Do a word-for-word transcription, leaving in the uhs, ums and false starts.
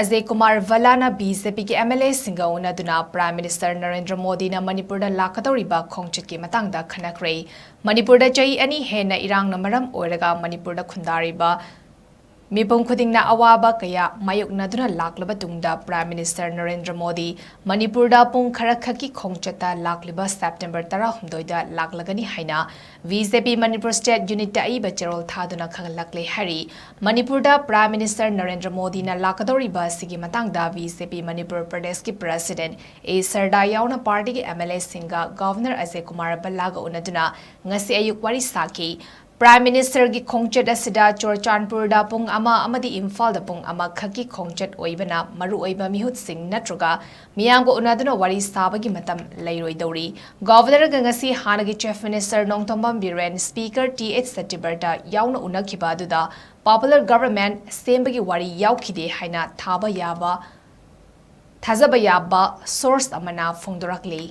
ꯑꯖꯌ ꯀꯨꯃꯥꯔ ꯚꯜꯂꯥꯅ B J ꯄꯤꯒꯤ M L ꯑꯦꯁꯤꯡꯒ ꯎꯅꯗꯨꯅ ꯄ꯭ꯔꯥꯏꯝ ꯃꯤꯅꯤꯁꯇꯔ ꯅꯔꯦꯟꯗ꯭ꯔ ꯃꯣꯗꯤꯅ ꯃꯅꯤꯄꯨꯔꯗ ꯂꯥꯛꯀꯗꯧꯔꯤꯕ ꯈꯣꯡꯆꯠꯀꯤ ꯃꯇꯥꯡꯗ ꯈꯟꯅꯈ꯭ꯔꯦ꯫ ꯃꯅꯤꯄꯨꯔꯗ ꯆꯍꯤ ꯑꯅꯤ ꯍꯦꯟꯅ ꯏꯔꯥꯡꯅ ꯃꯔꯝ ꯑꯣꯏꯔꯒ ꯃꯅꯤꯄꯨꯔꯗ ꯈꯨꯟꯗꯥꯔꯤꯕ ꯃꯤꯄꯨꯝ ꯈꯨꯗꯤꯡꯅ ꯑꯋꯥꯕ ꯀꯌꯥ ꯃꯥꯌꯣꯛꯅꯗꯨꯅ ꯂꯥꯛꯂꯕ ꯇꯨꯡꯗ ꯄ꯭ꯔꯥꯏꯝ ꯃꯤꯅꯤꯁꯇꯔ ꯅꯔꯦꯟꯗ꯭ꯔ ꯃꯣꯗꯤ ꯃꯅꯤꯄꯨꯔꯗ ꯄꯨꯡ ꯈꯔꯈꯛꯀꯤ ꯈꯣꯡꯆꯠꯇ ꯂꯥꯛꯂꯤꯕ ꯁꯦꯞꯇꯦꯝꯕꯔ ꯇꯔꯥꯍꯨꯝꯗꯣꯏꯗ ꯂꯥꯛꯂꯒꯅꯤ ꯍꯥꯏꯅ ꯕꯤ ꯖꯦ ꯄꯤ ꯃꯅꯤꯄꯨꯔ ꯁ꯭ꯇꯦꯠ ꯌꯨꯅꯤꯠꯇ ꯑꯏꯕ ꯆꯦꯔꯣꯜ ꯊꯥꯗꯨꯅ ꯈꯪꯍꯜꯂꯛꯂꯦ ꯍꯥꯏꯔꯤ꯫ ꯃꯅꯤꯄꯨꯔꯗ ꯄ꯭ꯔꯥꯏꯝ ꯃꯤꯅꯤꯁꯇꯔ ꯅꯔꯦꯟꯗ꯭ꯔ ꯃꯣꯗꯤꯅ ꯂꯥꯛꯀꯗꯧꯔꯤꯕ ꯑꯁꯤꯒꯤ ꯃꯇꯥꯡꯗ ꯕꯤ ꯖꯦ ꯄꯤ ꯃꯅꯤꯄꯨꯔ ꯄ꯭ꯔꯗꯦꯁꯀꯤ ꯄ꯭ꯔꯁꯤꯗꯦꯟ ꯑꯦ ꯁꯔꯗꯥ ꯌꯥꯎꯅ ꯄꯥꯔꯇꯤꯒꯤ M L ꯑꯦꯁꯤꯡꯒ governor Ajay Kumar ꯚꯜꯂꯥꯒ ꯎꯅꯗꯨꯅ ꯉꯁꯤ ꯑꯌꯨꯛ ꯋꯥꯔꯤ ꯁꯥꯈꯤ꯫ ꯄ꯭ꯔꯥꯏꯝ ꯃꯤꯅꯤꯁꯇꯔꯒꯤ ꯈꯣꯡꯆꯠ ꯑꯁꯤꯗ ꯆꯨꯔꯆꯥꯟꯄꯨꯔꯗ ꯄꯨꯡ ꯑꯃ ꯑꯃꯗꯤ ꯏꯝꯐꯥꯜꯗ ꯄꯨꯡ ꯑꯃꯈꯛꯀꯤ ꯈꯣꯡꯆꯠ ꯑꯣꯏꯕꯅ ꯃꯔꯨꯑꯣꯏꯕ ꯃꯤꯍꯨꯠꯁꯤꯡ ꯅꯠꯇ꯭ꯔꯒ ꯃꯤꯌꯥꯝꯒ ꯎꯅꯗꯨꯅ ꯋꯥꯔꯤ ꯁꯥꯕꯒꯤ ꯃꯇꯝ ꯂꯩꯔꯣꯏꯗꯧꯔꯤ꯫ ꯒꯚꯔꯅꯔꯒ ꯉꯁꯤ ꯍꯥꯟꯅꯒꯤ chief minister Nongthombam Biren, speaker T H Satyabrata ꯌꯥꯎꯅ ꯎꯅꯈꯤꯕ ꯑꯗꯨꯗ ꯄꯣꯄꯨꯂꯔ ꯒꯚꯔꯟꯃꯦꯟꯠ ꯁꯦꯝꯕꯒꯤ ꯋꯥꯔꯤ ꯌꯥꯎꯈꯤꯗꯦ ꯍꯥꯏꯅ ꯊꯥꯕ ꯌꯥꯕ, ꯊꯥꯖꯕ ꯌꯥꯕ ꯁꯣꯔꯁ ꯑꯃꯅ ꯐꯣꯡꯗꯣꯔꯛꯂꯤ꯫